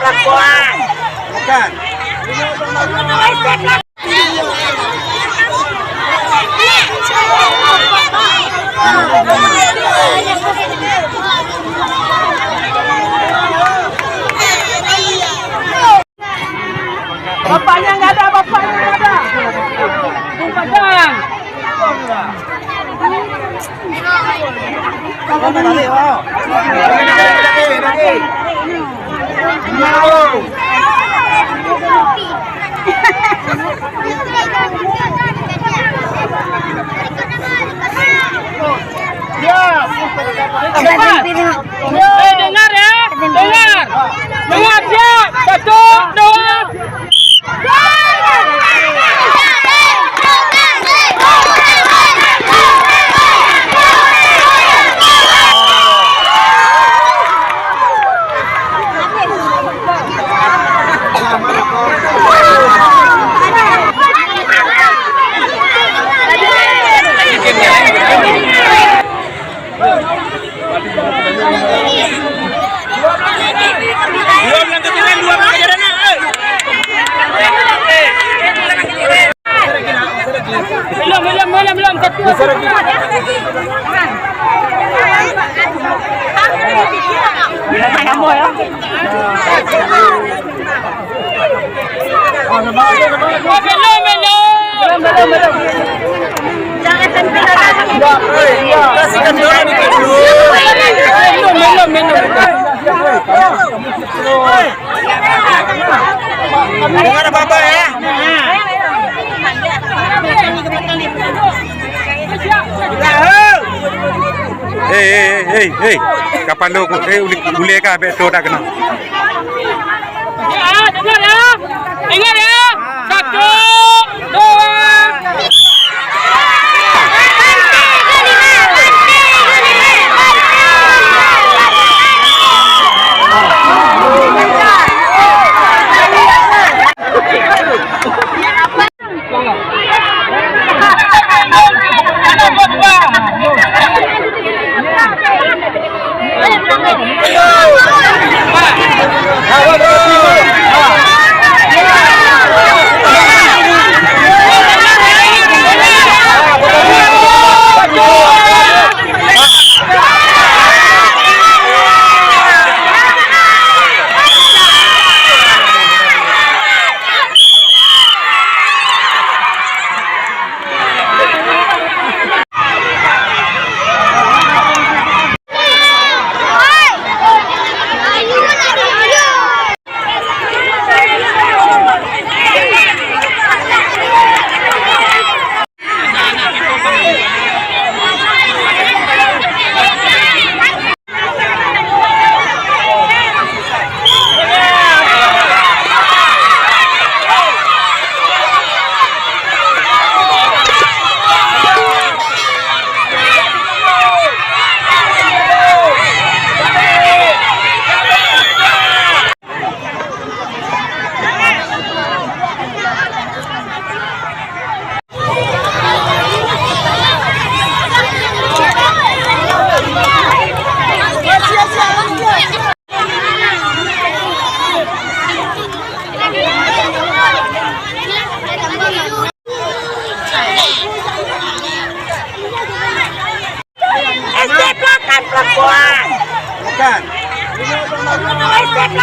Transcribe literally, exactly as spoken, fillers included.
Bukan. Bapaknya nggak ada, bapaknya nggak ada. Bung Padang. Eh, dengar ya, dengar. Dengar, siap. Satu, dua. Belum, belum, belum, belum. Satu. Belum, belum, belum. Belum, belum, belum. Dengar apa-apa ya. Hei, hei, hei, hei, hei. Kapan lu, eh, ulèe, ulèe kah, bèk tu dah kena. Ya, dengar ya. Ingat ya. Satu, dua. S D P kan perempuan. Bukan. S D P.